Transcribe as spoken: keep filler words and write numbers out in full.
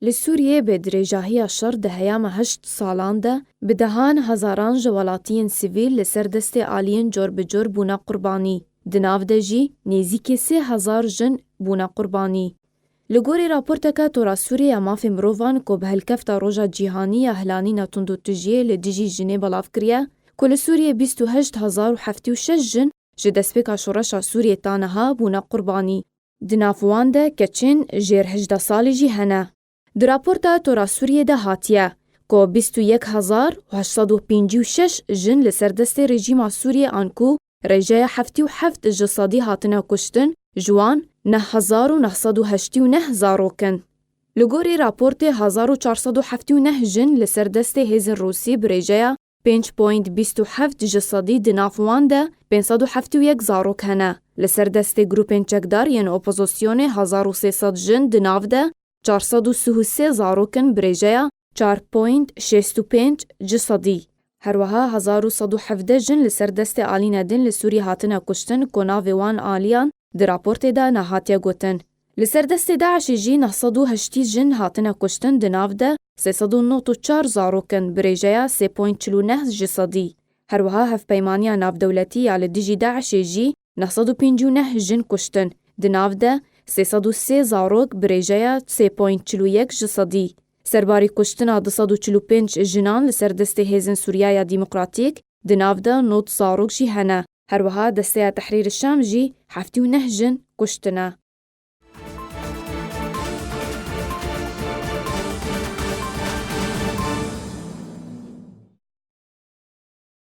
Li Sûriyê bi dirêjahiya şer di heyama heşt salan de bi dehan hezaran ji welatiyên sivîl li ser destê aliyên cor bi cor bûne qurbanî. Di nav de jî nêzîkî sê hezar jin bûne qurbanî. Li gorî raporteke Tora Sûriyê ya Mafê Mirovan ku bi helkefta Roja Cîhanî ya Hilanîna Tundûtijiyê li dijî jinê belav kiriye, ku li Sûriyê bîst û heşt hezar û heftê û şeş jin ji destpêka şoreşa Sûriyê ta niha bûne qurbanî. Di nav wan de keçên jêr hejdeh salî jî hene. Di raporta Tora Sûriyê de hatiye ku bîst û yek hezar û heşt sed û pêncî û şeş jin li ser destê rejîma Sûriyê anku rêjeya heftê û heft ji sedî hatine kuştin, ji wan neh hezar û neh sed û heştê û neh zarok in. Li gorî raportê hezar û çar sed û heftê û neh jin li ser destê hêzên Rûsî bi rêjeya pênc point bîst û heft ji sedî di nav wan de pênc sed û heftê û yek zarok hene. Li ser destê grûpên çekdar yên opozisyonê hezar û sê sed jin di nav de çar sed û sî û sê zarok in bi rêjeya çar point şêst û pênc ji sedî. Her wiha hezar û sed û hevdeh jin li ser destê alîne din li Sûriyê hatine kuştin ku navê wan aliyan di raportê de nehatiye gotin. Li ser destê DAIŞê jî neh sed û heştî jin hatine kuştin, di nav de sê sed û nod û çar zarok in bi rêjeya sê point çil û neh ji sedî. Her wiha Hevpeymaniya Navdewletî ya li dijî DAIŞê jî neh sed û pêncî û neh jin kuştin, di nav de sê sed û sê zarok bi rêjeya sê point çil û yek ji sedî. Serbarî kuştina du sed û çil û pênc jinan li ser destê Hêzên Sûriya ya Demokratîk, di nav de nod zarok jî hene. Her wiha Desteya Tehrîrê Şam jî heftê û neh jin kuştine.